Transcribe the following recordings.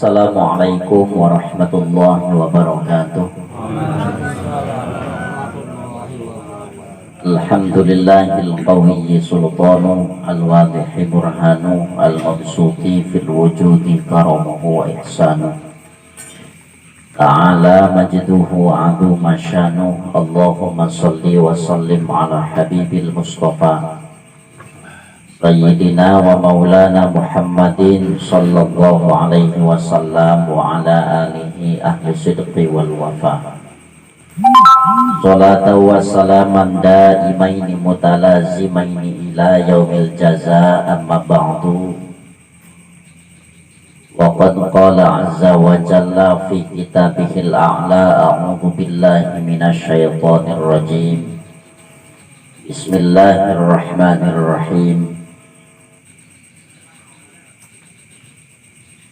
Assalamualaikum warahmatullahi wabarakatuh. Alhamdulillahil qawiyyi sultanu al-wadihi burhanu al-mabsuti fil wujudi karamuhu wa ihsanu. Ta'ala majduhu wa azuma syanu. Allahumma salli wa sallim ala habibil Mustafa Sayyidina wa maulana Muhammadin sallallahu alaihi wasallam wa ala alihi ahli sidqi wal wafa. Salatu wa salaman daimaini mutalazimaini ila yaumil jaza, amma ba'du. Wa qad qala azza wa jalla fi kitabihil a'la, a'udzu billahi minasy syaithanir rajim. Bismillahirrahmanirrahim.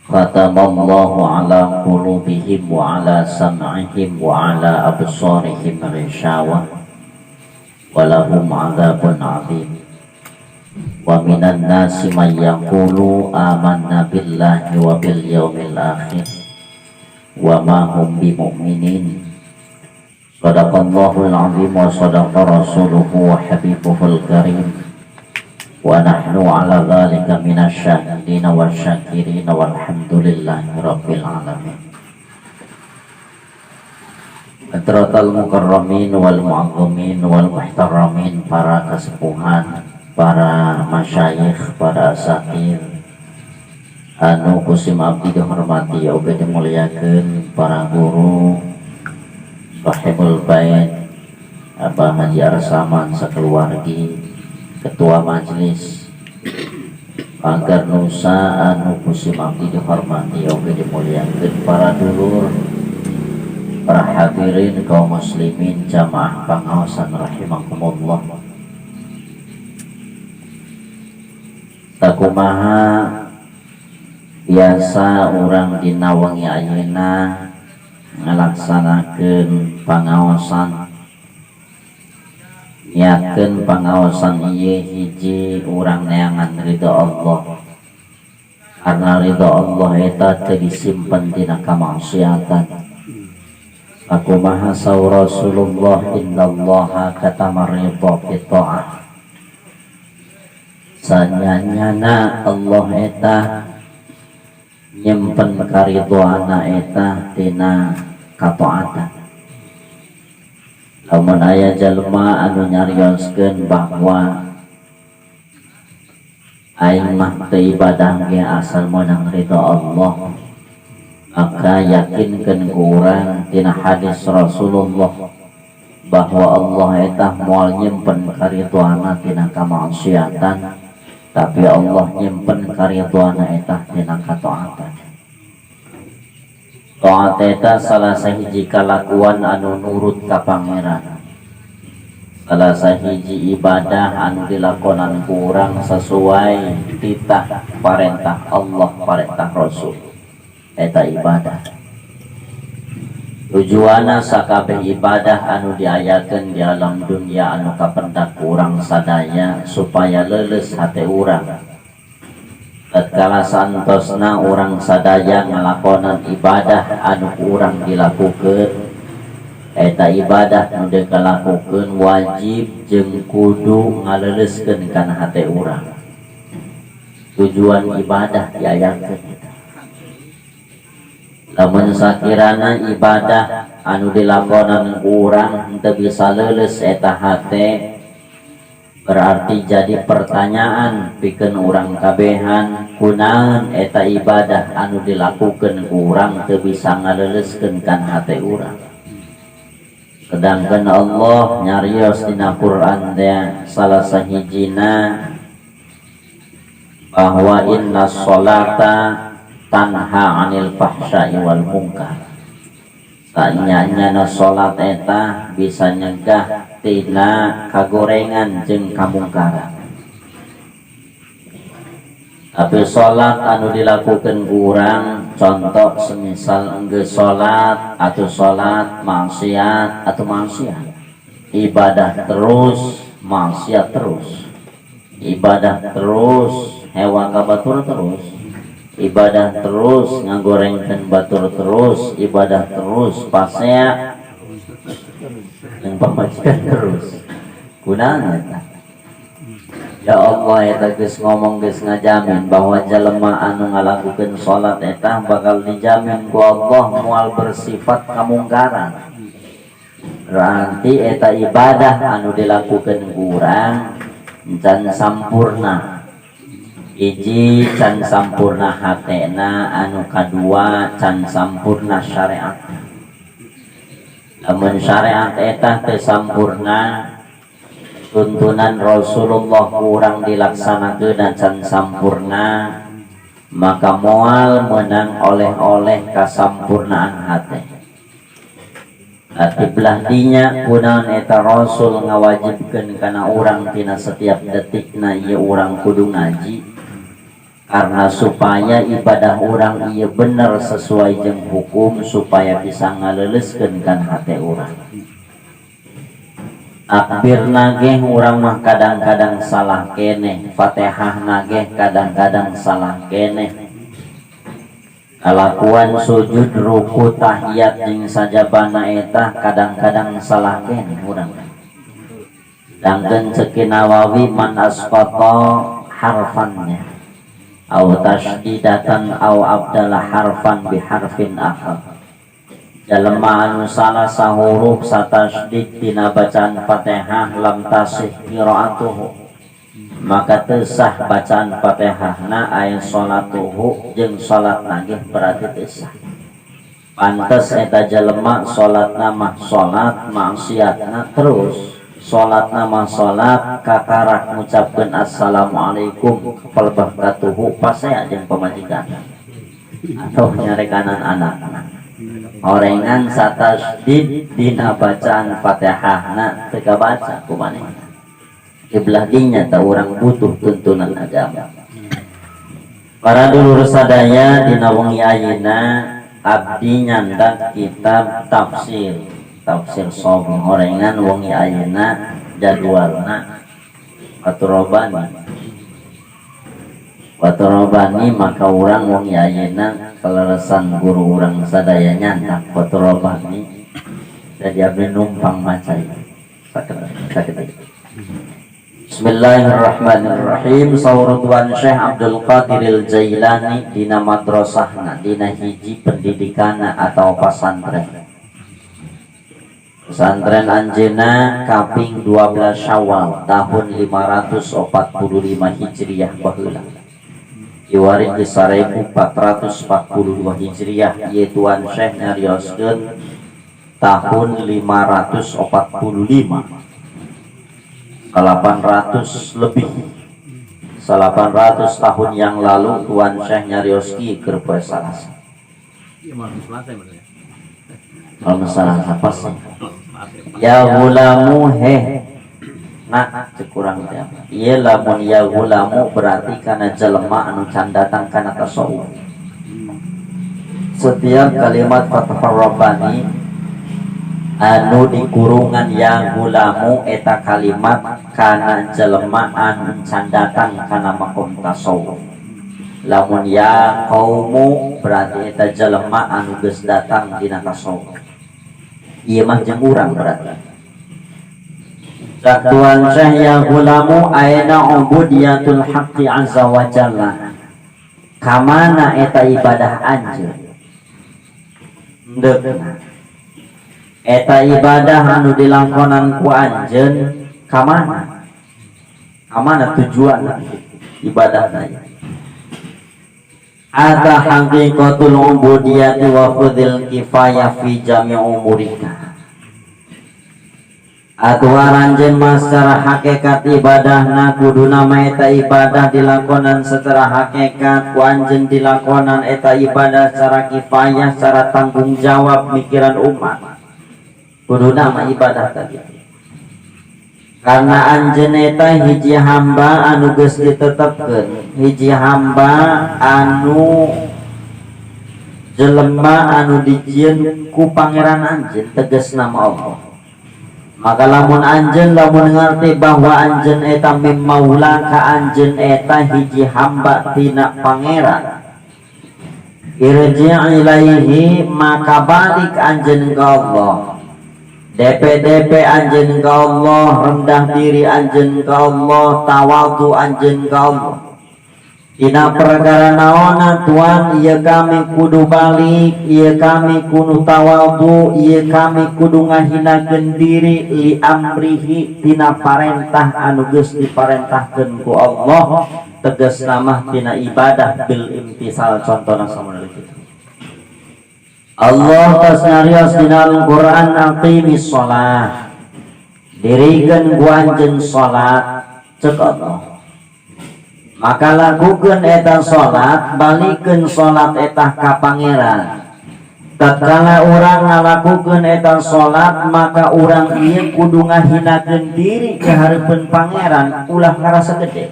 Khatamallahu ala qulubihim wa ala sam'ihim wa ala absarihim ghishawah wa lahum 'adzabun 'adzim. Wa minan nasi man yaqulu amanna billahi wa bil yaumil akhir wa ma hum bimu'minin. Sadaqallahul 'azim wa sadaqa rasuluhu wa habibuhul karim. Wa nahnu ala dhalika minasyahidin wa syakirin walhamdulillahi rabbil alamin. Hadratal mukarramin wal mu'azzamin wal muhtaramin, para kesepuhan, para masyayikh, para asatidz anu kusim abdi dihormati oge dimuliakeun, para guru, sahibul bait Abah Haji Arsaman sakeluargi, ketua majelis Pagar Nusa anu kusim abdi dihormati oge dimuliakeun, para dulur, para hadirin kaum muslimin jamaah pangaosan rahimakumullah. Sakumaha biasa urang dina wengi ayeuna ngalaksanakeun pangaosan, niatkeun pangaosan ieu hiji urang neangan ridho Allah, karena ridho Allah eta teu disimpen dina kamaksiatan. Sakumaha saur Rasulullah, innallaha katama ridho fi ta'ah. Sanyanyana Allah eta nyimpen karidhoana eta tina kataatan. Lamun aya jalma anu nyarioskeun bahwa aing mah teu ibadah ge asal meunang ridho Allah, maka yakinkeun ku urang tina hadis Rasulullah bahwa Allah eta moal nyimpen karidhoana tina kamaksiatan, tapi Allah nyimpen karidhoana eta tina kataatan. Taat eta salah sahiji kalakuan anu nurut ka Pangeran, salah sahiji ibadah anu dilakonan ku urang sesuai titah parentah Allah, parentah Rasul. Eta ibadah. Tujuanna sakabeh ibadah anu diayakeun di alam dunia anu kapendak ku urang sadaya supaya leuleus hate urang. Tatkala santosna urang sadaya ngalakonan ibadah anu ku urang dilakukeun, eta ibadah nu dilakukeun wajib jeung kudu ngaleuleuskeun kana hate urang. Tujuan ibadah diayakeun eta. Lamun sakirana ibadah anu dilakonan ku urang henteu bisa leuleus eta hate, berarti jadi pertanyaan pikeun urang kabehan, kunaon eta ibadah anu dilakukeun ku urang teu bisa ngaleuleuskeun kana hate urang. Sedangkan Allah nyarios dina Quran teh salah sahijina bahwa inna sholata tanha anil fahsya'i wal munkar. Sanyanya salat eta bisa nyegah tina kagorengan jeung kamungkaran. Tapi salat anu dilakukan kurang, contoh semisal enggeus salat atau salat maksiat atau maksiat, ibadah terus maksiat terus, ibadah terus hewa kabatur terus. Ibadah terus, ngagorengkeun batur terus, ibadah terus, pasea yang pamajikan terus. Kunaon eta? Ya Allah, eta geus ngomong, geus ngajamin bahwa jelema anu ngalakukeun salat eta bakal dijamin ku Allah moal bersifat kamungkaran. Berarti eta ibadah anu dilakukan kurang can sampurna. Hiji, can sampurna hatena, anu kadua can sampurna syariat. Lamun syariat eta teu sampurna, tuntunan Rasulullah kurang dilaksanakeun dan can sampurna, maka moal menang oleh-oleh kasampurnaan hate. Ati belah dinya, kunaon eta Rasul ngawajibkeun kana urang tina setiap detikna ieu urang kudu ngaji? Karena supaya ibadah urang ieu bener sesuai jeung hukum, supaya bisa ngaleuleuskeun kan hate urang. Takbir nage urang mah kadang-kadang salah keneh, Fatihah nage kadang-kadang salah keneh, kalakuan sujud, ruku, tahiyat jeung sajabana eta kadang-kadang salah keneh urang. Dangkeun cek Nawawi, man asqata harfannya au tasydidatan au abdala harfan bi harfin akhar, jelema anu salah sahuruf, satasydid dina bacaan Fatihah, lam tasih qiraatuhu, maka teu sah bacaan Fatihahna, ay salatuhu, jeung salat ge berarti teu sah. Pantes eta jelema salatna mah salat, maksiatna terus. Salatna mah salat, kakarak ngucapkeun assalamualaikum kapalbah katuhu pasea jeung pamajikan atau nyarekanan anak, orengan satasdid dina bacaan Fatihahna teu kabaca ku manehna. Ibelah dinya ta urang butuh tuntunan agama. Para dulur sadaya, dina wengi ayeuna abdi nyandak kitab tafsir, tafsir Shawi. Orengan wengi ayeuna jadwalna Fathurrabani. Fathurrabani, maka urang wengi ayeuna kaleresan guru urang sadaya nyandak Fathurrabani, jadi abdi numpang maca ieu. Sakit sakit. Bismillahirrahmanirrahim. Saur Tuan Syekh Abdul Qadir Jailani dina madrasahna, dina hiji pendidikana atau pesantren. Pesantren anjeuna kaping 12 Syawal tahun 545 Hijriah baheula. Kiwari di 1442 Hijriah, ieu Tuan Syekh nyarioskeun tahun 545, 800 lebih, 800 tahun yang lalu Tuan Syekh nyarioski keur poe Salasa. Iya, malam Selasa ya, ya. Malam Selasa pas. Malam Selasa ya. Ya gulamu, heh nak, cek urang teh. Ieu lamun ya gulamu berarti kana jelema anu can datang kana tasawuf. Setiap kalimat Fathur Rabbani anu dikurungan ya gulamu, eta kalimat kana jelema anu can datang kana makom tasawuf. Lamun ya qaumu berarti eta jelema anu geus datang dina tasawuf. Ieu mah jeung urang berarti. Cak Tuan Syekh, ya gulamu, aina ubudiyatul haqqi azza wa jalla, kamana eta ibadah anjeun? Deukna eta ibadah anu dilangkonan ku anjeun kamana? Kamana tujuan ibadahna? Ada haqiqatul ubudiyati wa fudhil kifayah fi jami' umurika. Atuh anjeun mah secara hakikat ibadahna kuduna mah eta ibadah dilakonan secara hakikat ku anjeun, dilakonan eta ibadah secara kifayah, secara tanggung jawab mikiran umat. Kuduna mah ibadah tadi karena anjeun eta hiji hamba anu geus ditetepkeun, hiji hamba anu jelema anu dijieun ku pangeran anjeun, tegas nama Allah. Maka lamun anjeun, lamun ngerti bahwa anjeun eta mim maula ka anjeun eta hiji hamba tina pangeran. Irji' ilaihi, maka balik anjeun ka Allah. DPDP anjeun ka Allah, rendah diri anjeun ka Allah, tawadu anjeun ka Allah. Dina perkara naonna, Tuan, ieu kami kudu balik, ieu kami kudu tawadu, ieu kami kudu ngahinakeun diri li amrihi, tina parentah anu geus diparentahkeun ku Allah, tegasna mah tina ibadah bil imtisal, contohna samono kitu. Allah tos nyarios dina Al-Qur'an, aqimis shalah, dirikeun ku anjeun salat, cek Allah. Maka lakukan eta salat, balikeun salat eta ka Pangeran. Tatkala urang ngalakukeun eta salat, maka urang ieu kudu ngahinakeun diri ke hareupeun Pangeran, ulah ngarasa gede.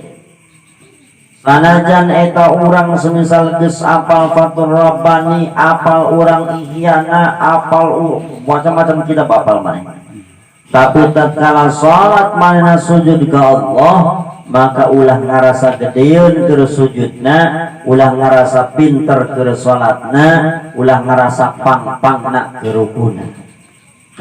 Sanajan eta urang semisal geus apal Fathur Rabbani, apal urang Ihyana, apal macam-macam kitab apal maneh. Tapi tatkala salat manehna sujud ke Allah, maka ulah ngarasa gedeun keur sujudna, ulah ngarasa pinter keur salatna, ulah ngarasa pang-pangna keur rukuna.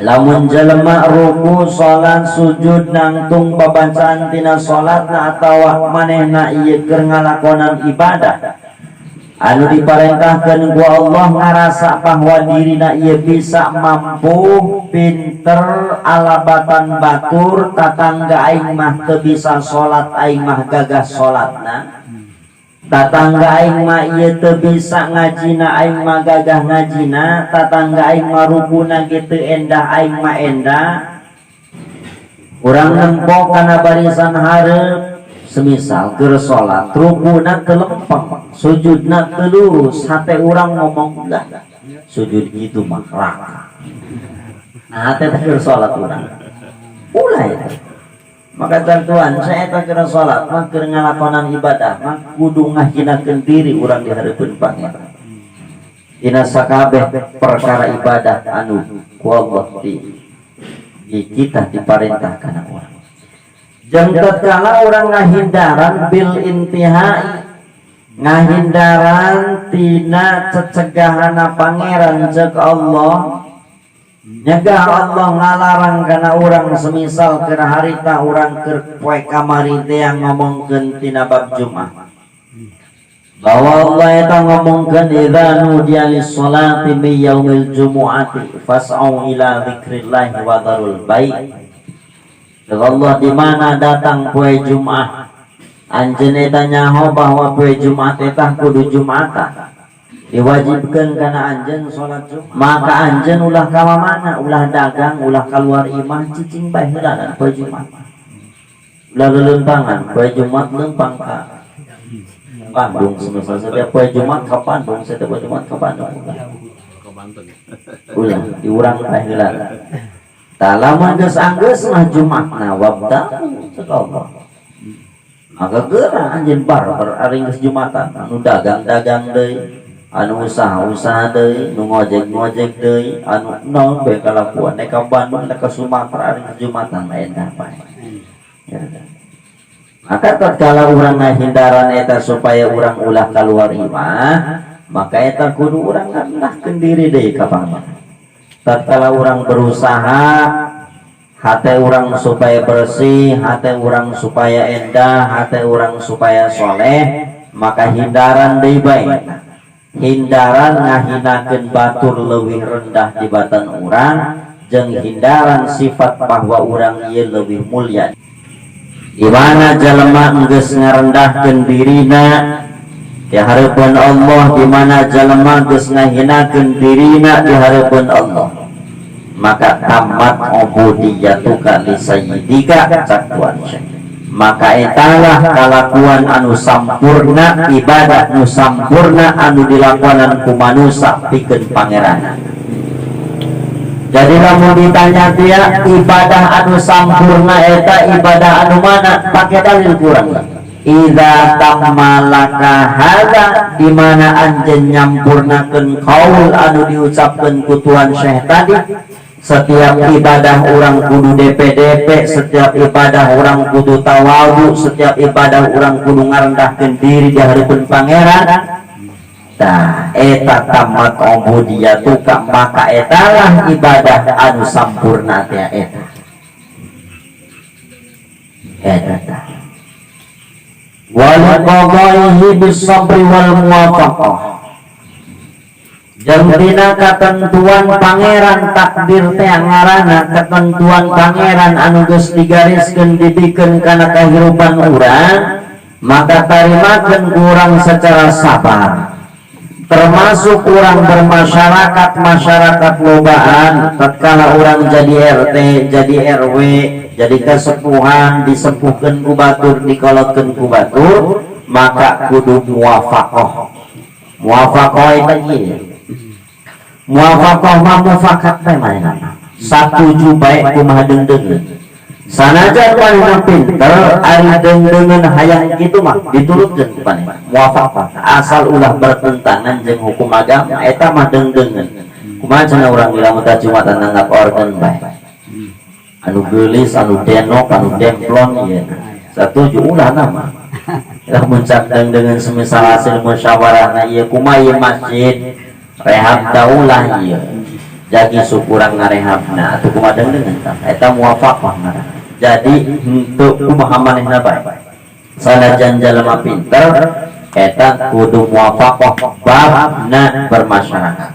Lamun jelema ruku, salat, sujud nangtung babacaan tina salatna atawa manehna ieu keur ngalakonan ibadah anu diparentahkeun ku Allah, ngarasa bahwa dirina ieu bisa, mampu, pinter, alabatan batur, tatangga aing mah teu bisa salat, aing mah gagah salatna, tatangga aing mah ieu teu bisa ngajina, aing mah gagah ngajina, tatangga aing mah rukuna kitu endah, aing mah endah. Urang nempo kana barisan hareup, semisal keur salat rukuna teu lempeng, sujudna teu lurus, hate urang ngomong, "Lah, sujud gitu mah raka." Nah, hate teh keur salat urang ulah itu. Maka tentuan saya eta keur salat mah, keur ngalakonan ibadah mah kudu ngahinakeun diri urang di hareupeun Pangeran dina sakabeh perkara ibadah anu ku Allah di kita diparentah kana urang. Jeung tatkala urang ngahindaran bil intihai, ngahindaran tina cecegahana Pangeran, cek Allah, nyegah Allah, ngalarang kana urang, semisal keur harita urang keur poe kamari teh yang ngomongkeun tina bab Jumat, bahwa Allah eta ngomongkeun, idza nudiya lis-sholati min yaumil jumu'ati fas'au ila dzikrillahi wa dzarul bai'. Allah, di mana datang poe Jumat, anjeun eta nyaho bahwa poe Jumat eta kudu Jumatan, diwajibkan kana anjeun salat Jumat, maka anjeun ulah ka mana, ulah dagang, ulah keluar imah, cicing bae heula poe Jumat, ulah leuleumpangan poe Jumat, leumpang ka Bandung semisal, setiap poe Jumat ka Bandung, setiap poe Jumat ka Bandung, ulah. Ke Banten. Ulah diurang bae heula. Tah, lamun geus anggeus mah Jumatna, wabda, cek Allah, maka geura anjeun barbar ari geus Jumatan, anu dagang-dagang deui, anu usaha-usaha deui, nu ngojek-ngojek deui, anu naon bae kalakuan, nek ka Bandung, nek ka Sumatera, ari geus Jumatan mah endah bae. Ya. Maka tatkala urang ngahindaran eta supaya urang ulah keluar imah, maka eta kudu urang ngarendahkeun diri deui ka Pangeran. Tatkala urang berusaha hati urang supaya bersih, hati urang supaya endah, hati urang supaya soleh, maka hindaran deui bae, hindaran ngahinakeun batur leuwih rendah di batan urang, jeung hindaran sifat bahwa urang ieu leuwih mulia. Di mana jelema geus ngarendahkeun dirina di hareupeun Allah, di mana jelema geus ngahinakeun dirina di hareupeun Allah, maka tamat ubudiyatuka li sayyidika, cak Tuan Syekh, maka etalah kalakuan anu sampurna, ibadah nu sampurna anu dilakukan ku manusia pikeun Pangeran. Jadi lamun ditanya dia ibadah anu sampurna eta ibadah anu mana, pakai dalil kurang. Idza tammalaka hadza, di mana anjeun nyampurnakeun kaul anu diucapkeun ku Tuan Syekh tadi, setiap ibadah urang kudu DPDP, setiap ibadah urang kudu tawadu, setiap ibadah urang kudu ngarendahkeun diri di hareupeun Pangeran. Tah eta tamat ubudiyatuka, maka etalah ibadah anu sampurna teh eta. Eta tah. Wal qadaihi bis sabri wal muwafaqah. Jeung dina katentuan pangeran takdir teh ngaranna ketentuan pangeran anu geus digariskeun dibikeun kana kahirupan urang, maka tarimakeun urang secara sabar. Termasuk orang bermasyarakat, masyarakat lobaan, tatkala orang jadi RT, jadi RW, jadi kesepuhan, disepuhkeun ku batur, dikolotkeun ku batur, maka kudu muwafaqah. Muwafaqah eta ieu. Muwafaqah mah mufakat teh manehna. Satuju bae kumaha deungdeungeun. Sanajan manehna pinter, ari deungdeungeun hayang kitu mah diturutkeun ku manehna. Muwafaqah asal ulah bertentangan jeung hukum agama, eta mah deungdeungeun. Kumaha cenah urang lamun teh Jumatan nanggap organ bae. Anu geulis, anu denok, anu demplon ieu. Satuju ulah nama. Lamun cak deungdeungeun semisal hasil musyawarahna ieu kumaha ieu masjid rehab ta ulah ieu. Jadi syukurang ngarehabna atuh kumaha deungdeungeun tah. Eta muwafaqah ngaranna. Jadi henteu kumaha manehna bae. Sanajan jalma pinter eta kudu muwafaqah babna bermasyarakat.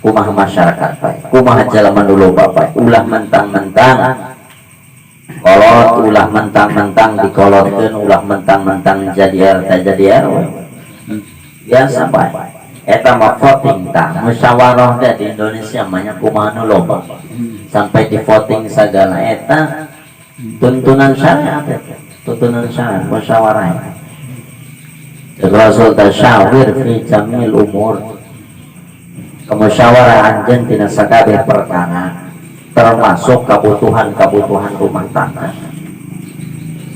Kumaha masyarakat bae, kumaha jalma nu loba bae, ulah mentang-mentang kolot, ulah mentang-mentang dikolotkeun, ulah mentang-mentang jadi RT jadi RW. Biasa bae. Eta mah voting tah, musyawarah teh di Indonesia mah nya kumaha nu loba. Sampai di voting sagala eta tuntunan syariat eta, tuntunan syariat musyawarah. Cek Rasul tasyawir fi jamil umur. Kemusyawarah anjeun tina sakabeh perkara, termasuk kebutuhan-kebutuhan rumah tangga.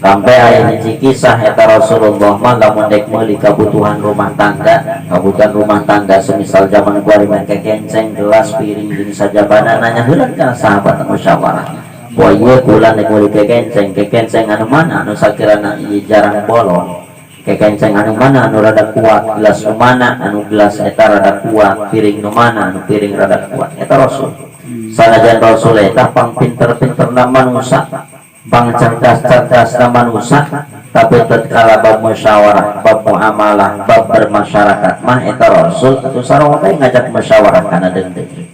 Sampai aya hiji kisah eta Rasulullah mah lamun dek meuli kebutuhan rumah tangga, kebutuhan rumah tangga semisal zaman kuari mah kekenceng, gelas, piring jeung sajabana, nanya heula ka sahabat musyawarah. Wah ieu kula dek meuli kekenceng, kekenceng anu mana anu sakirana ieu jarang bolong. Kekenceng anu mana anu rada kuat, gelas nu mana anu gelas eta rada kuat, piring nu mana anu piring rada kuat. Eta Rasul. Sanajan Rasul eta pang pinter-pinterna manusia, pang cerdas-cerdasna manusia, tapi tatkala bab musyawarah, bab muamalah, bab bermasyarakat mah eta Rasul atuh sarua teh ngajak musyawarah kana deung-deung.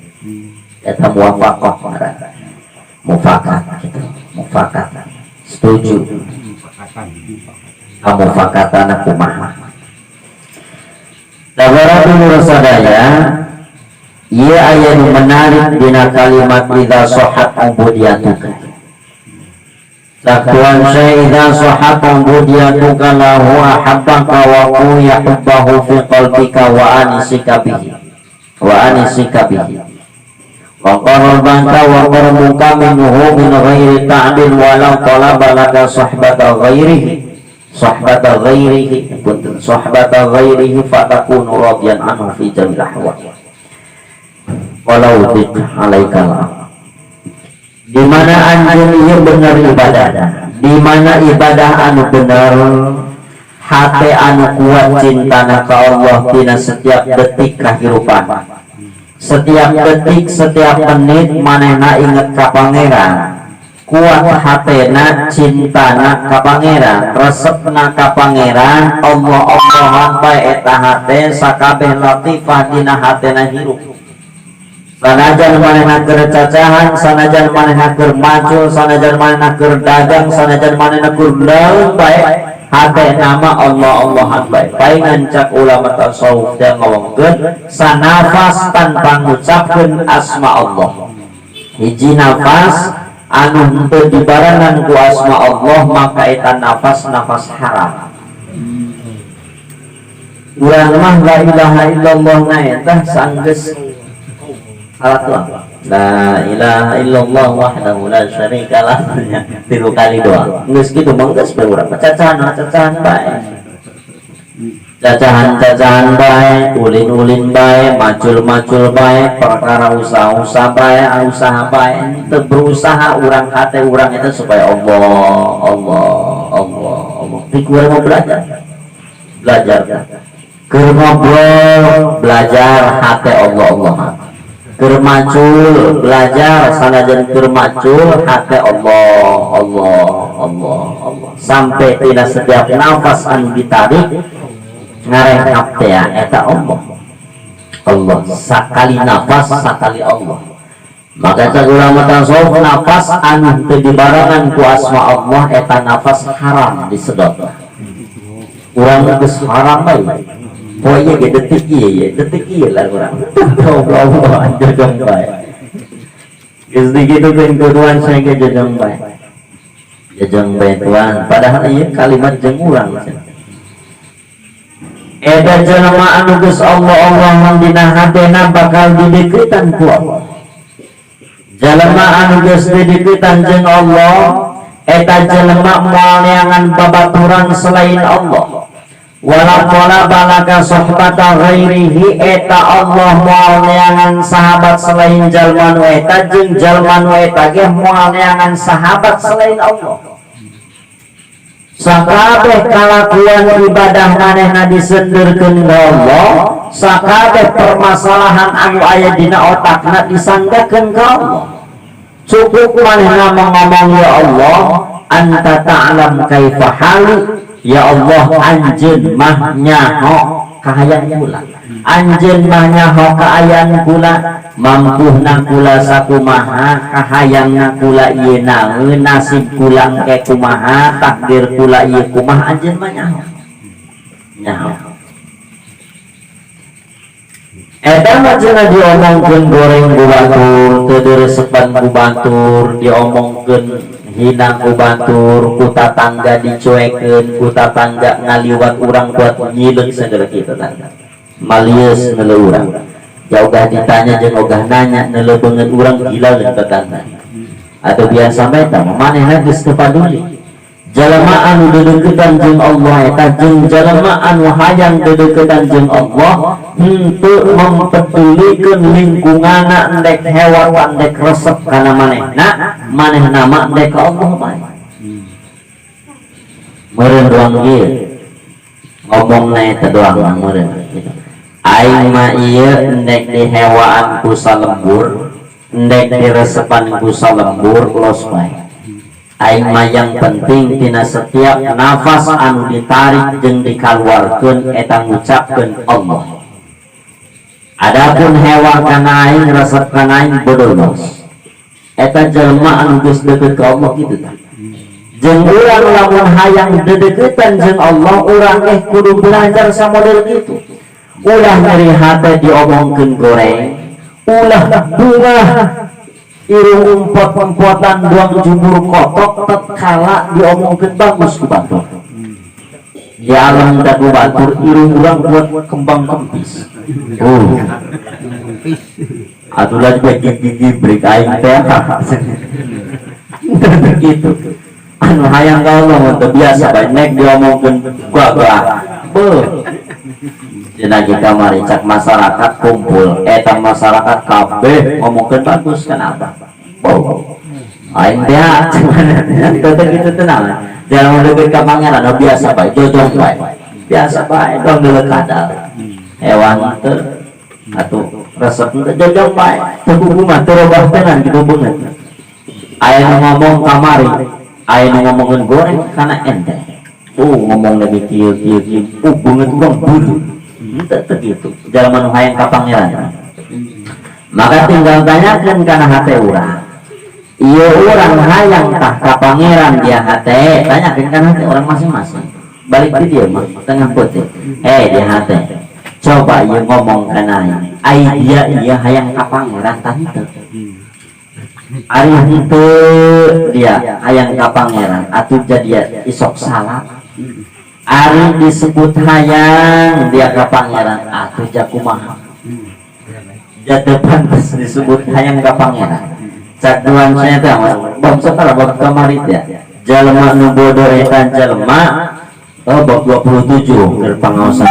Eta muwafaqah ngaranna. Mufakat gitu, mufakat. Setuju. Kamufakatana kumaha. Dawaratul sadaya ieu aya nu menarik dina kalimat idza sahhat ubudiyatuka. Saktuan syai idza sahhat ubudiyatuka lahu ahabbaka wa quya hubbahu fi qalbika wa anisika bihi. Wa anisika bihi. Wa qarabaka wa qarbuka minhu min ghairi ta'dil walau talaba laka sahbata ghairihi. Sahbata ghairihi punten sahbata ghairihi fatakunu radiyan anhu fi jamil ahwal. Walau dik alaikal di mana anjeun ieu bener ibadah, di mana ibadah anu bener, hate anu kuat cintana ka Allah tina setiap detik kahirupan, setiap detik setiap menit manehna inget ka pangeran, kuat hatena cintana ka pangeran, resepna ka pangeran, Allah Allahan bae eta hate sakabeh latifah dina hatena hirup. Sanajan manehna keur cacahan, sanajan manehna keur macul, sanajan manehna keur dagang, sanajan manehna keur naon bae, hate nama Allah Allahan bae. Paingan cak ulama tasawuf dan ngomongkeun sanafas tanpa ngucapkeun asma Allah. Hiji nafas anu henteu dibarengan ku asma Allah maka eta nafas-nafas haram. Urang mah la ilaha illallah na eta sanggeus alat doa. La ilaha illallah wahdahu la syarikalah. 3 kali doa. Geus kitu mah geus bae urang cacahan-cacahan bae. Cacahan-cacahan bae, ulin-ulin bae, macul-macul bae, perkara usaha-usaha bae, usaha bae. Teu berusaha urang hate urang itu supaya Allah, Allah, Allah, Allah. Ti urang mau belajar. Belajar. Keur ngobrol belajar hate Allah Allah. Keur macul belajar sanajan keur macul hate Allah Allah Allah Allah. Sampai tina setiap nafas anu ditarik ngarehap teh eta Allah. Allah sakali nafas sakali Allah. Maka cek ulama tasawuf nafas anu teu dibarengan ku asma Allah eta nafas haram disedot. Urang geus haram bae. Poe ieu ge detik ieu ye, detik ieu lah urang. Allah jojong bae. Geus digitukeun ku Tuhan saya ge jojong bae. Jojong bae Tuhan, padahal ieu kalimat jeung urang. Eta jelema anu geus Allah Allah dina hatena bakal dideuketan ku Allah. Jelema anu geus dideuketan jeung Allah, eta jelema moal neangan babaturan selain Allah. Wala pola balaka sohbata ghairihi, eta Allah moal neangan sahabat selain jalma nu eta, jeung jalma nu eta ge moal neangan sahabat selain Allah. Sakabeh kalakuan ibadah manehna disenderkeun ka Allah, sakabeh permasalahan anu aya dina otakna disanggakeun ka Allah. Cukup manehna ngomong ya Allah, anta ta'lam kaifa hali, ya Allah anjeun mah nyaho kahayang kula, anjeun mah nyaho kaayaan kula, mampuhna kula sakumaha, kahayangna kula ieu naeun, nasib kula engke kumaha, takdir kula ieu kumaha, anjeun mah nyaho. Nyaho. Eta mah cenah diomongkeun goreng ku batur, teu diresepan ku batur, diomongkeun hina ku batur, ku tatangga dicuekeun, ku tatangga ngaliwat urang buat nyileung segala kitu tangga. Malieus neuleuh urang. Ya ogah ditanya jeung ogah nanya neuleuh beungeut urang gila jeung tetangga. Atau biasa mah eta mah manehna geus teu paduli. Jalma anu dedeuketan jeung Allah eta jeung jalma anu hayang dedeuketan jeung Allah henteu mempedulikeun lingkunganna endek hewan endek resep kana manehna, manehna mah endek ka Allah bae. Meureun doang ieu ngomongna eta doang meureun gitu. Aing mah ieu endek dihewaan ku salembur, endek diresepan ku salembur los bae. Aing mah yang penting tina setiap nafas anu ditarik jeung dikaluarkeun eta ngucapkeun Allah. Adapun hewan kana aing resep kana aing bodoh los. Eta jelema anu geus deukeut ka Allah kitu tah. Jeung urang lamun hayang dedeuketan jeung Allah, urang kudu belajar samodel kitu. Ulah nyeri hate diomongkeun goreng, ulah bungah irung umpot-umpotan buang jumur kotok tatkala diomongkeun bagus ku batur. Di alam da ku batur irung urang buat kembang kempis. Oh. Atuh lagi gigi-gigi break aing teh. Gitu. Anu hayang ka Allah mah teu biasa bae nek diomongkeun gagah. Beuh. Cenah kita mari cak masyarakat kumpul, eta masyarakat kabeh ngomongkeun bagus kenapa? Oh. Aing teh teu kitu teh naon. Jangan deukeut ka pangeran biasa bae, jojong bae. Biasa bae dong deuleu kadal. Hewan teu atuh resep teu jojong bae. Teu kumaha teu robah tenan kitu beungeut. Aya nu ngomong kamari, aya nu ngomongkeun goreng kana ente. Oh, ngomong lagi kieu kieu kieu. Oh, beungeut urang beureum. Henteu teu kitu. Jalma nu hayang ka pangeran. Maka tinggal tanyakeun kana hate urang. Ieu urang hayang tah ka pangeran dia hate, tanyakeun kana hate urang masing-masing. Balik di dieu mah tengah peuting. Dia hate. Coba ieu ngomong kana aing. Ai dia ieu hayang ka pangeran tah henteu. Ari henteu dia hayang ka pangeran atuh jadi isok salah. Ari disebut hayang dia ka pangeran atuh jakumaha. Jatuh pantas disebut hayang ka pangeran. Cak tuan saya teh bab sakala bab kamari teh. Jalma nu bodoh eta jalma oh bab 27 keur pangaosan.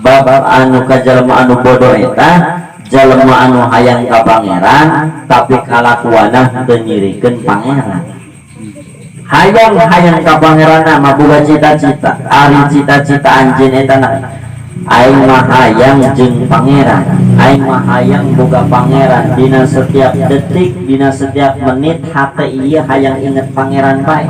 Bab anu ka jalma anu bodoh eta jalma anu hayang ka pangeran tapi kalakuanna teu nyirikeun pangeran. Hayang-hayang ka pangeran mah boga cita-cita. Ari cita-cita anjeun eta na Aing mah hayang jeung pangeran, aing mah hayang boga pangeran dina setiap detik, dina setiap menit hate ieu hayang inget pangeran bae.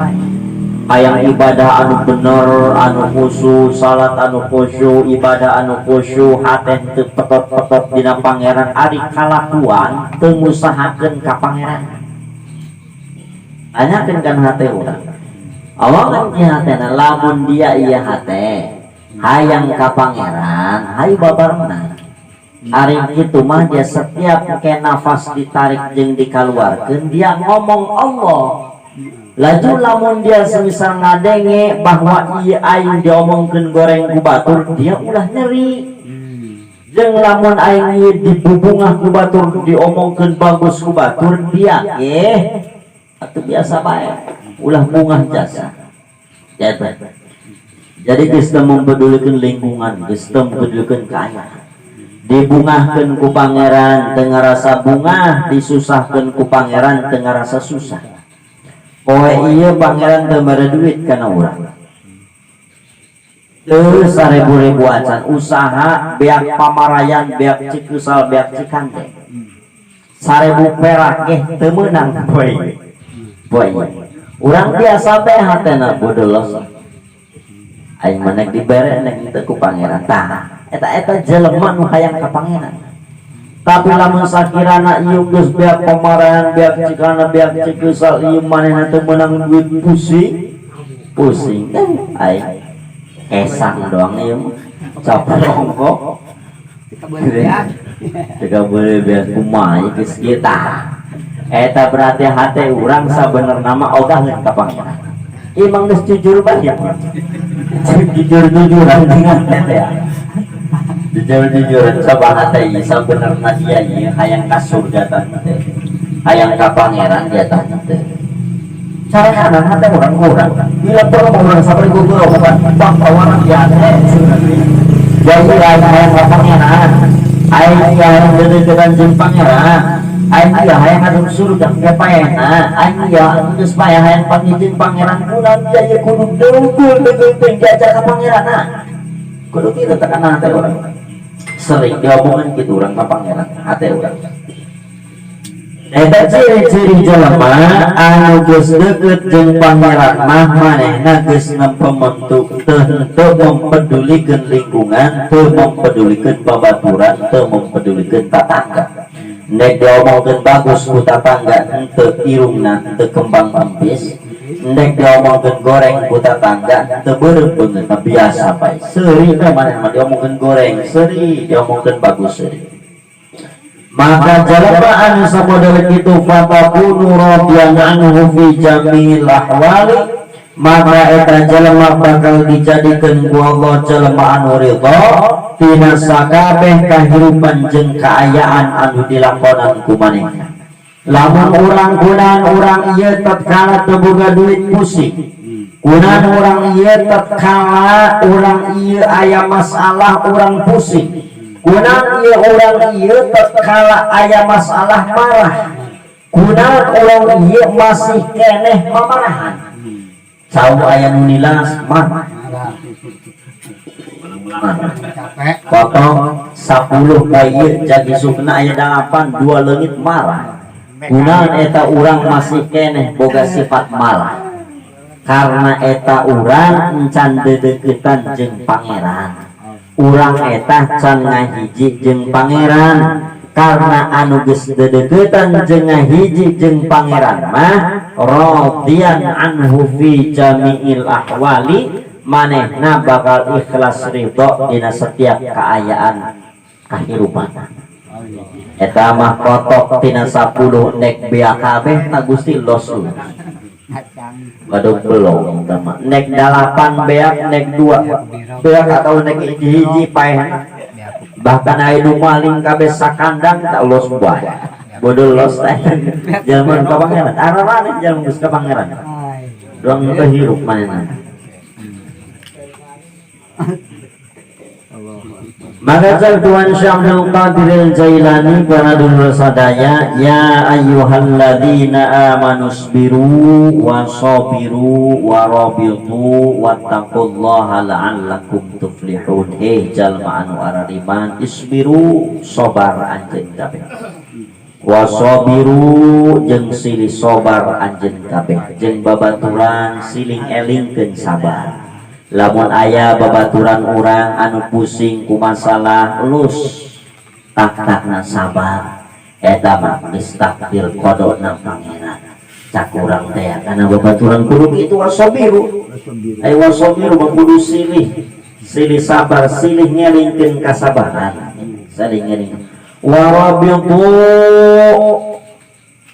Hayang ibadah anu bener, anu khusyuk, salat anu khusyuk, ibadah anu khusyuk, hate teu petot-petot dina pangeran, ari kalakuan teu ngusahakeun ka pangeran. Tanyakeun kan hate urang. Awangan ki hatena lamun dia ieu hate hayang ka pangeran, hayu babarengna. Ari kitu mah dia setiap ke nafas ditarik jeung dikaluarkeun dia ngomong Allah. Laju lamun dia semisal ngadenge bahwa ieu aing diomongkeun goreng ku batur, dia ulah nyeri. Jeung lamun aing ieu dibubungah ku batur, diomongkeun bagus ku batur, dia atuh biasa bae, ulah bungah jasa. Ya, jadi geus teu mempedulikan lingkungan, geus teu mempedulikan kaayaan. Dibungahkeun ku pangeran teu ngarasa bungah, disusahkeun ku pangeran teu ngarasa susah. Poe ieu pangeran teu mere duit kana urang. Teu sarebu-rebu acan usaha beak pamarayan, beak Cikeusal, beak Cikande. 1000 perak ge teu meunang poe ieu. Poe ieu. Urang biasa bae hatena bodoh los. Aing mah nek dibere nek teu ku pangeran. Tah, eta-eta jelema nu hayang ka pangeran. Tapi lamun sakirana ieu geus beak pamarayan, beak Cikana, beak Cikeusal, ieu manehna teu meunang duit pusing. Pusing teh aing kesang doang ieu mah. Capek ongkok. Teu boleh beak kumaha ieu geus kieu tah. Eta berarti hate urang sabenerna mah ogaheun ka pangeran. Emang geus jujur bae ya. Jujur-jujuran dengan teh ya. Jujur-jujuran coba hate ieu sabenerna dia ieu hayang ka surga tah teh. Hayang ka pangeran dia tah teh. Careanan hate urang kurang. Bila perlu urang sabar gugur bukan bang tawaran dia teh. Jadi aing hayang ka pangeran. Aing ieu hayang dedeketan jeung pangeran. Aing ieu hayang asup surga ke paehna. Aing ieu geus paeh hayang panggih jeung pangeran kunaon dia ieu kudu deukeuh deukeuh diajak ka pangeran. Kudu kitu tekanan hate urang. Sering diomongin gitu urang ka pangeran hate urang. Eta ciri-ciri jelema anu geus deukeut jeung pangeran mah manehna geus nempementu teu mempedulikeun lingkungan, teu mempedulikeun babaturan, teu mempedulikeun tatangga. Nek diomongkeun bagus ku tatangga henteu irungna henteu kembang kempis, nek diomongkeun goreng ku tatangga henteu beureum beungeut, biasa bae. Seuri teh manehna mah diomongkeun goreng, seuri diomongkeun bagus seuri. Maka jelema anu samodel kitu fatakunu radiyan anhu fi jami'il ahwali, maka eta jelema bakal dijadikeun ku Allah jelema anu ridha tina sakabeh kahirupan jeung kaayaan anu dilakonan ku manehna. Lamun urang kunaon urang ieu tatkala teu boga duit pusing, kunaon urang ieu tatkala urang ieu aya masalah urang pusing, kunaon ieu urang ieu tatkala aya masalah marah, kunaon urang ieu masih keneh mamarahan, cau aya nu nilas marah, potong 10 poe ieu jadi sukna aya 8 2 leungit marah. Kunaon eta urang masih keneh boga sifat marah? Karena eta urang encan dedeukeutan jeung pangeran. Urang eta can ngahiji jeung pangeran. Karena anu geus dedeukeutan jeung ngahiji jeung pangeran mah radiyan anhu fi jami'il ahwali, manehna bakal ikhlas ridho dina setiap kaayaan kahirupan. Eta mah kotok tina 10 nek beak kabeh ta Gusti los lu. Waduh belum eta mah. Nek 8 beak nek 2 beak atau nek hiji-hiji paehna. Bahkan aya nu maling kabeh sakandang tak los bae. Bodoh los teh. Jelema ka pangeran. Ararane jelema geus ka pangeran. Doang teu hirup manehna. Maka cek Tuhan Syekh Abdul Qadir Al-Jailani kana dulur sadaya, ya ayyuhalladzina amanu sabiru wa sabiru wa rabitu wattaqullaha la'allakum tuflihun. Hei jalma anu arariman, isbiru sabar anjeun kabeh, wa sabiru jeung silih sabar anjeun kabeh, jeung babaturan siling elingkeun sabar. Lamun aya babaturan urang anu pusing ku masalah lus tak-takna sabar, eta mah geus takdir qadona pangeran. Cak urang teh kana babaturan kudu kitu, wasabiru. Ai wasabiru mah kudu silih, silih sabar, silih ngelingkeun kasabaran, silih ngeling. Warabitu,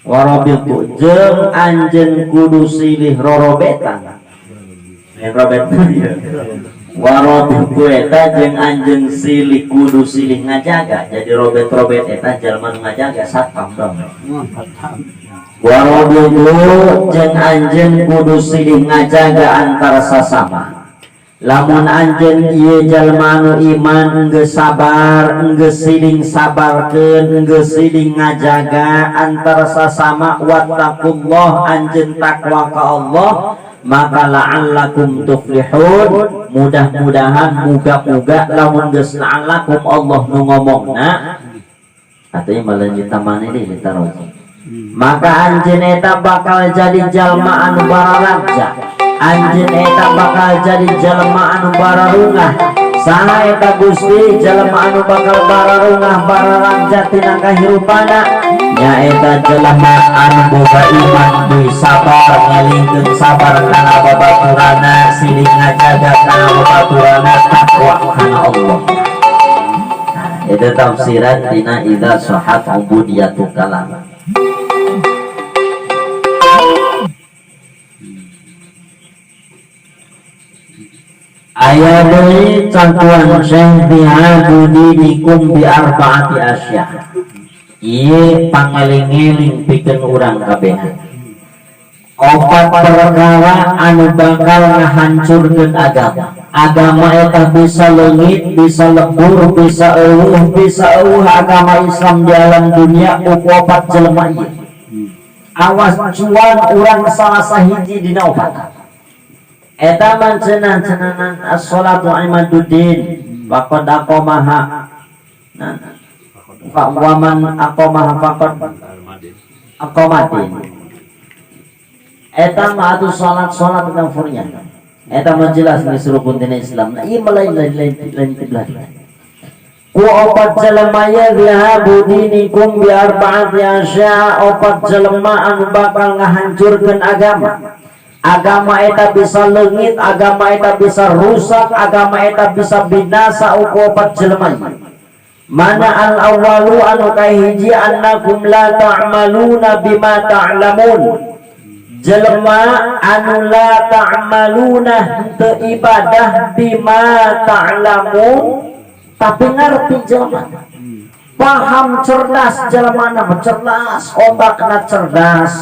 warabitu jeung anjeun kudu silih rorobetan. Robert warobitu eta jeung anjeun silih kudu silih ngajaga. Jadi robet-robet eta jalma nu ngajaga satpam dong. Warobitu jeung anjeun kudu silih ngajaga antara sasama. Lamun anjeun ieu jalma anu iman geus sabar, geus siling sabarkeun, geus siling ngajaga antara sasama, wattaqullah anjeun takwa ka Allah, maka la'allakum tuflihun. Mudah-mudahan, muga-muga lamun geus la'allakum Allah nu ngomongna artinya malah taman ini ditaruh, maka anjeun eta bakal jadi jalma anu bararaja, anjeun eta bakal jadi jalma anu bararungah. Saha eta Gusti jalma anu bakal bararungah bararaja tina kahirupana? Nyaeta jelema anu boga iman deui sabar, ngelingkeun sabar kana babaturana, silih ngajaga kana babaturana, takwa kana Allah. Nah, itu tafsiran tina idza sahat ubudiyatu kalam. Aya deui cangkuan Syekh bi'abudinikum bi arba'ati asya. Ieu pangeling-eling pikeun urang kabeh. Opat perkara anu bakal ngahancurkeun agama. Agama eta bisa leungit, bisa lebur, bisa eueuh, bisa eueuh agama Islam di alam dunia ku opat jelema ieu. Awas cuan urang salah sahiji dina opat. Eta mah cenah-cenahan as-sholatu imaduddin faqad aqamaha. Nah, fa waman aqamaha faqad aqamatin. Eta mah atuh salat-salat tentang furnya. Eta mah jelas geus rukun dina Islam. Nah, ieu mah lain lain lain lain. Ku opat jelema yadhhabu dinikum bi arba'ati asya, opat jelema anu bakal ngahancurkeun agama. Agama eta bisa leungit, agama eta bisa rusak, agama eta bisa binasa uku opat jelema ieu. Mana al-awwalu anu kahiji annakum la ta'maluna bima ta'lamun. Jelema anu la ta'maluna henteu ibadah bima ta'lamun, tapi ngerti jelema. Paham cerdas jelema na cerdas, otakna cerdas,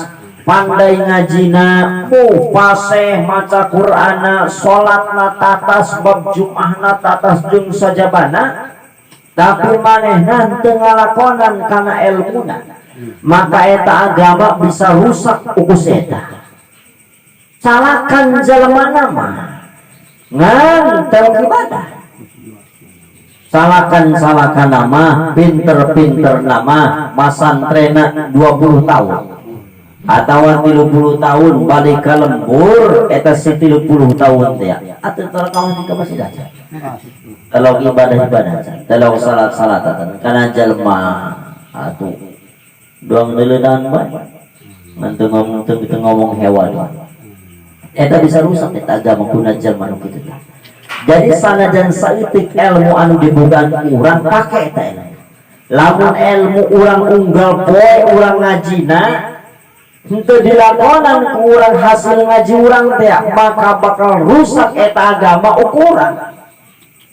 pandai ngajina, fasih maca Qur'ana, salatna tatas, bab Jum'ahna tatas jeung sajabana, tapi manehna teu ngalakonan kana elmuna, maka eta agama bisa rusak ukus eta. Calakan jelema mah ngan teu ibadah. Calakan-calakan nama, pinter-pinter nama, masantrena 20 tahun atau 30 tahun balik ke lembur eta si 30 tahun teh atuh tolong kamu di masjid aja, tolong ibadah-ibadah aja, tolong salat-salat atuh kana jelema atuh doang deuleunan bae ngan teu ngomong teu ngomong hewan eta bisa rusak eta agama kuna jelema nu kitu teh. Jadi sanajan saeutik ilmu anu dibogaan urang pake eta ilmu. Lamun ilmu urang unggal poe urang ngajina henteu dilakonan ku urang hasil ngaji urang teh, maka bakal rusak eta agama ukuran.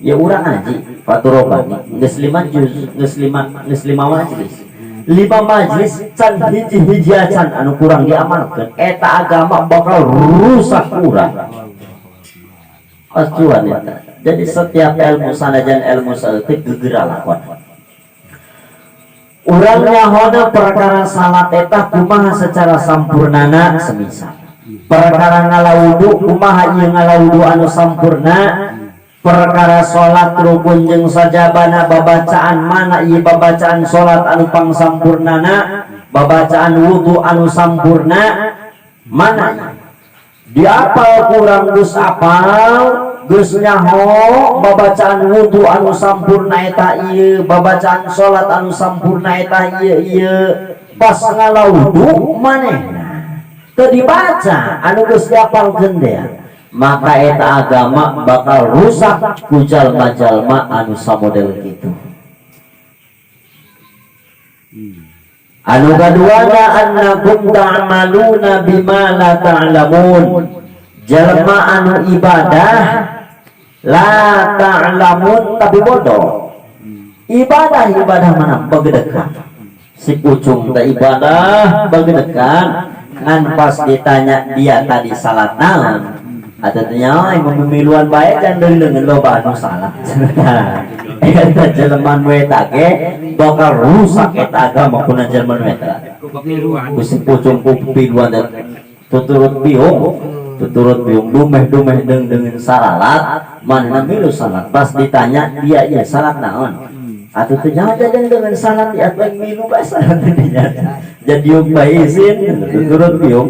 Ya urang ngaji faturobani geus 5 juz, geus 5, geus 5 majelis. 5 majelis can hiji-hiji acan anu kurang diamalkeun, eta agama bakal rusak urang. Acuan eta. Jadi setiap ilmu sanajan ilmu saeutik gegera lakon. Urang nyahona perkara salat eta kumaha secara sampurnana, semisal perkara ngalawudu kumaha ieu ngalawudu anu sampurna, perkara salat rukun jeung sajabana, babacaan mana ieu babacaan salat anu pangsampurnana, babacaan wudu anu sampurna mana. Diapal kurang, geus apal, geus nyaho babacaan wudu anu sampurna eta ieu, babacaan salat anu sampurna eta ieu ieu, pas ngalawudu manehna teu dibaca anu geus diapalkeun teh, maka eta agama bakal rusak ku jalma-jalma anu samodel kitu. Anu kaduana, annakum ta'maluna bima la ta'lamun. Jalma anu ibadah la ta'lamun tapi bodoh. Ibadah ibadah mana bagedekan. Si kucung teh ibadah bagedekan, ngan pas ditanya dia tadi salat naon, atau tanya memiluan bae dan deungeun loba anu salah. Eta jelema nu eta ge bakal rusak eta agama kuna jelema nu eta. Ku si pucung ku piluan dan tuturut biung, tuturut biung dumeh-dumeh deung-deungeun saralat, manehna milu salat. Pas ditanya dia ieu salat naon? Atuh teu nyaho jajan dengan salat ya atuh milu bae salat dinya. Jadi bae izin tuturut biung.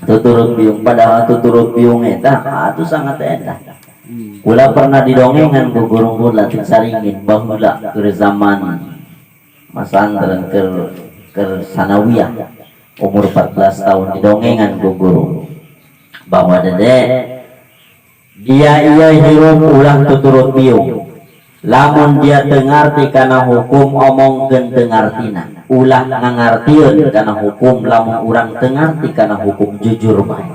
Tuturut biung, padahal tuturut biung eta atuh sangat endah. Kula pernah didongengan ku guru kula ti Caringin baheula keur zaman masantren, keur sanawiyah umur 14 tahun, didongengan ku guru bahwa, "Dede, dia iya hirup ulah tuturut biung. Lamun dia teu ngarti kana hukum, omongkeun teu ngartina, ulah ngangartieun kana hukum. Lamun urang teu ngarti kana hukum, jujur bae,"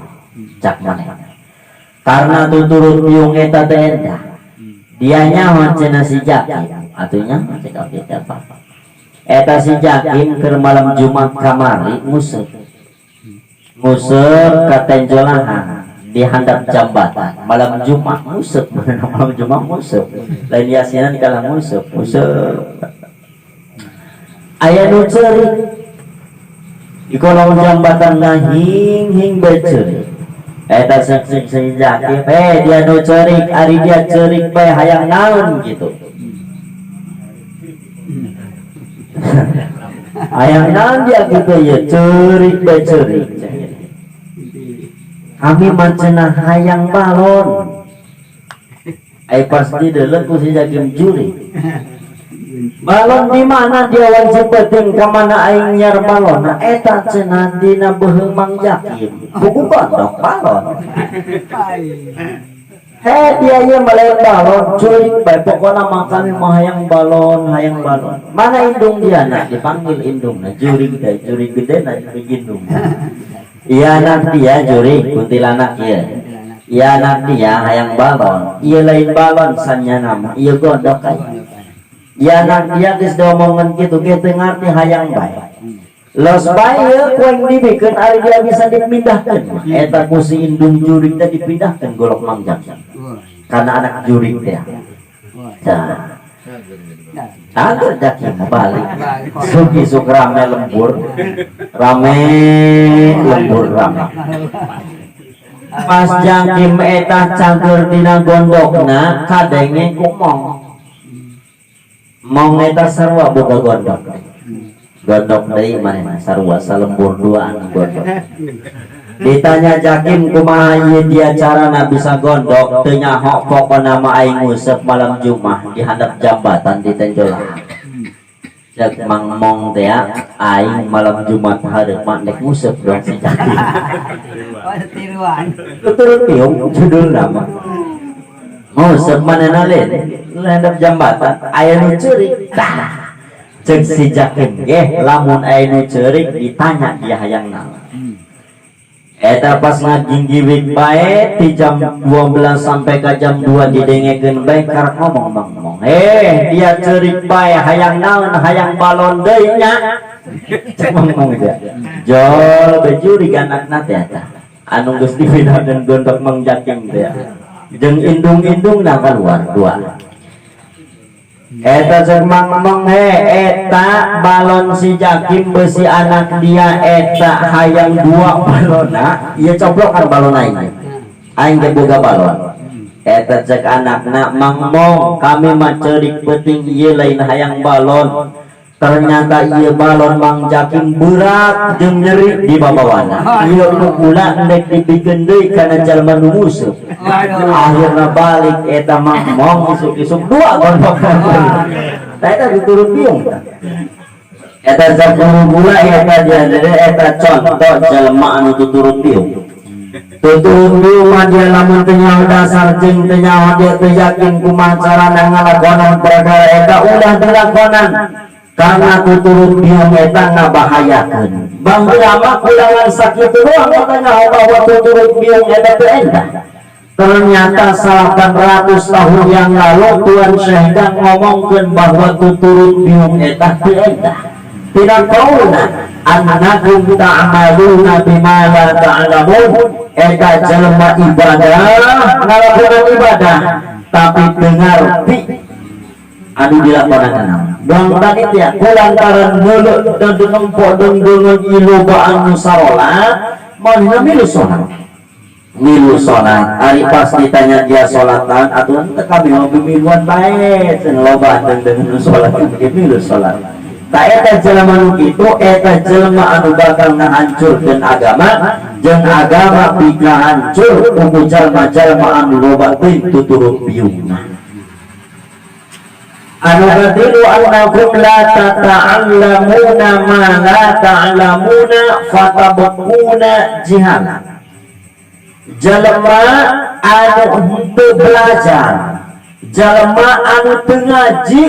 cak maneh, karena tuturut biung eta teh endah. Dia nyaho cenah si Jakim atuh nyaho cek abdi teh apa eta si Jakim keur malam Jumat kamari nguseup nguseup ka tenjolahan di handap jambatan. Malam Jumat nguseup, malam Jumat nguseup, lain yasinan kalah nguseup. Nguseup aya nu ceurik di kolong jambatan, ngahing hing bae ceurik. Eta sing sing sing Jakim, "Eh, dia nu ceurik, ari dia ceurik bae hayang naon gitu? Hayang naon dia gitu ya ceurik bae ceurik?" "Kami mah cenah hayang balon." Ai pas di deuleu ku si Jakim jurig. "Balon di mana dia wanci penting ka mana aing nyar balon?" "Nah, eta cenah dina beuheung Mang Jakim buku gondok balon." "Heh, dia ieu melewat balon, curik bae. Pokona mah kami mah hayang balon, hayang balon." "Mana indung dia?" Nah, dipanggil indung. Nah, jurig teh jurig gede, nah jurig indung. "Iya, anak dia jurig kuntilanak ieu. Iya, anak dia hayang balon. Ieu lain balon sanya nama, ieu gondok aya. Iya, anak dia geus diomongan kitu ge teu ngarti, hayang bae. Los bae ieu ku aing dibikeun, ari dia bisa dipindahkeun." Eta ku si indung jurig teh dipindahkeun golok Mang Jakim karena anak jurig teh. Tah. Agar Jakim balik. Isuk-isuk rame lembur, rame lembur rame. Pas Jakim eta cangker dina gondokna, kadenge ku mong. Mong eta sarua boga gondok. Gondok deui manehna sarua salembur duaan gondok. Ditanya Jakim, "Kumaha ieu dia carana bisa gondok?" "Teu nyaho, pokona mah aing nguseup malam Jumat di handap jambatan di Tenjola." Cek Mang Mong teh, "Aing malam Jumat hareup mah nek nguseup dong si Jakim." Tiruan. Turut piung judul nama. Nguseup manehna lain handap jambatan aya nu ceurik. Tah. Cek si Jakim ge lamun aya nu ceurik ditanya dia hayang naon. Eta pas ngaginggiwik bae di jam 12 sampai ke jam 2 didengekeun bae karak ngomong Mang Mong. "Eh, dia ceurik bae hayang naon? Hayang balon deui nya?" Cek Mang Mong dia. Jol bejuri anakna teh eta. Anu geus dipindahkeun gondok Mang Jakim teh. Jeung indung-indungna keluar dua. Eta cek Mang Mong, he, eta balon si Jakim besi anak dia eta hayang dua balona. Ieu coplokan balon aing. Aing ge boga balon. Eta cek anakna, "Mang Mong, kami mah ceurik peuting ieu lain hayang balon. Ternyata ieu balon Mang Jakim berat jeung nyeri di babawana. Ieu kukula endek dibikeun deui kana jalma nu nguseup." Waduh. Akhirna balik eta Mang Mong isuk-isuk dua gondok. Tah, eta diturut biung tah. Eta 10 gula eta dia, jadi eta contoh jelema anu tuturut biung. Tuturut biung mah dia lamun teu nyaho dasar jeung teu nyaho, dia teu yakin kumaha carana ngalakonan perkara eta, udah dilakonan karena tuturut biung eta ngabahayakeun. Baheula mah kulangan sakitu doang katanya bahwa tuturut biung eta teu endah. Ternyata 800 tahun yang lalu Tuan Syekh ngomongkeun bahwa tuturut biung eta teu endah. Tidak kauna annakum ta'maluna bima la ta'lamun. Eta jelema ibadah, ngalakonan ibadah, tapi teu ngarti anu dilakonakan. Dong tadi ya kulantaran mulut dan nempo dengan iloba anu sarolat, manehna milu salat, milu salat. Ari pas ditanya dia salatan atau ente, "Kami mau miluan bae cenah." Loba dengan salat ge milu salat. Tak eta jelema nu kitu, eta jelema anu bakal ngahancurkeun agama, jeung agama pika hancur ku jalma-jalma anu loba teuing tuturut biungna. Anu katilu, annakum la tata'allamuna ma la ta'lamuna fatabquna jihala. Jelema anu henteu belajar, jelema anu teu ngaji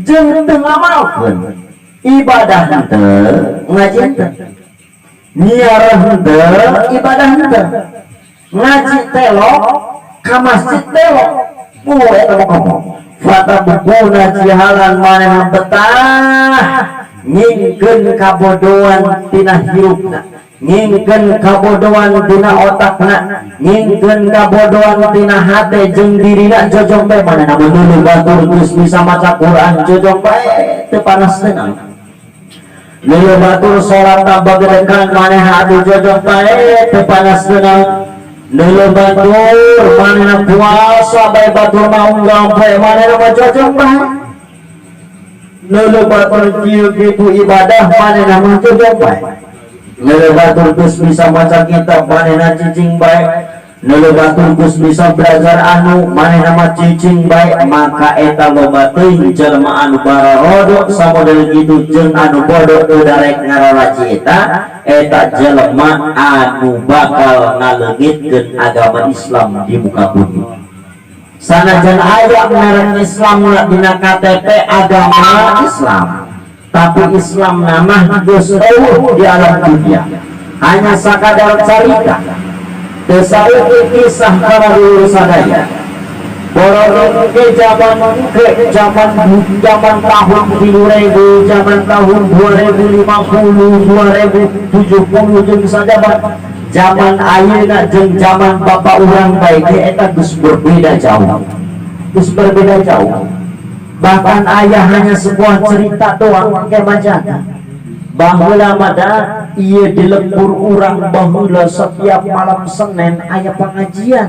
jeung teu ngamalkeun, ibadah henteu, ngaji henteu, nyiarah henteu, ibadah henteu, ngaji telo, ka masjid telo, eta mah ngomong fatabquna jihalan, manehna betah ngingkeun kabodohan tina hirupna, ngingkeun kabodohan tina otakna, ngingkeun kabodohan tina hate jeung dirina. Jojong bae manehna mun dulu batur geus bisa maca Quran, jojong bae, teu panas teh naon. Lulu batur salat tambah gedekan manehna, aduh, jojong bae, teu panas teh naon. Lulu batur manehna puasa bae, batur mah unggal bae, manehna mah jojong bae. Lulu batur kieu kitu ibadah, manehna mah jojong bae. Lulu batur geus bisa maca kitab, manehna cicing bae. Lulu batur geus bisa belajar anu, manehna mah cicing bae. Maka eta loba teuing jelema anu bararodo samodel kitu jeung anu bodoh teu darek ngararaji. Eta eta jelema anu bakal ngaleungitkeun agama Islam di muka bumi. Sanajan aya merek Islam dina KTP agama Islam, tapi Islam nama geus euweuh di alam dunia, hanya sakadar carita. Teu sauki kisah para dulur sadaya. Borong ke zaman, ke zaman, zaman tahun 2000, zaman tahun 2050, 2070 jeung sajabat zaman ayeuna jeung zaman bapak urang bae ge eta geus berbeda jauh, geus berbeda jauh. Bahkan ayah hanya sebuah cerita doang ke majalah. Baheula mah da ieu di lembur urang baheula setiap malam Senin aya pengajian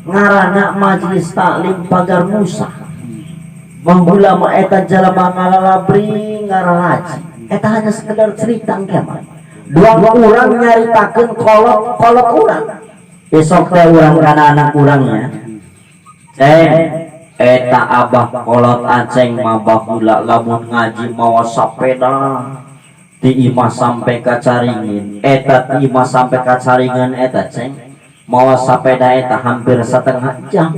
ngaranna Majelis Taklim Pagar Musa. Baheula mah eta jalma ngalalabri, ngararaji. Eta hanya sekedar cerita engke mah. Dua urang nyaritakeun kolot kolot urang besok teh urang kana anak urangnya, "Ceng, eta abah kolot aceng mah baheula lamun ngaji mawa sapeda ti imah sampai ka Caringin. Eta ti imah sampai ka Caringin eta, Ceng, mawa sapeda eta hampir setengah jam,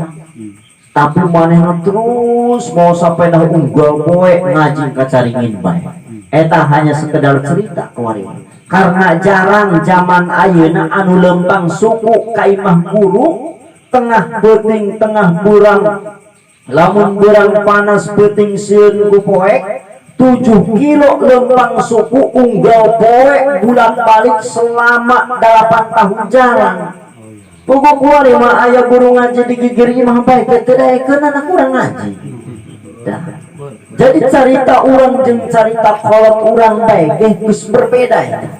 tapi manehna terus mawa sapeda unggal poe ngaji ka Caringin bae." Eta hanya sekedar cerita kuari karena jarang zaman ayeuna anu lempang suku ka imah guru tengah peuting tengah burang. Lamun burang panas, peuting sieun ku poek, 7 kilo lempang suku unggal poe, bulak balik selama 8 tahun jarang. Pokok kuari mah aya guru ngaji di gigir imah bae teu daekeun anak urang ngaji. Dah. Jadi carita urang jeung carita kolot urang bae ge geus berbeda eta.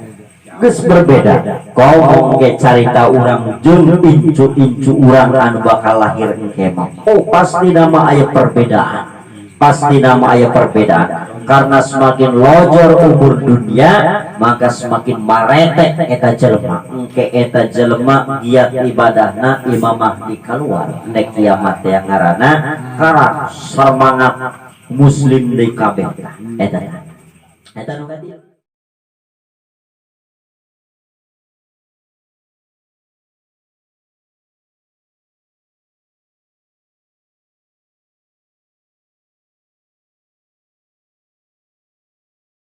Geus berbeda. Komo ge carita urang jeung incu-incu urang anu bakal lahir engke mah. Oh, pasti nama aya perbedaan. Pasti nama aya perbedaan. Karena semakin lojor umur dunia, maka semakin maretek eta jelema. Engke eta jelema giat ibadahna imamah di keluar. Nek kiamat yang ngaranna karak semangat muslim di kabeh. Eta. Eta nu katilu.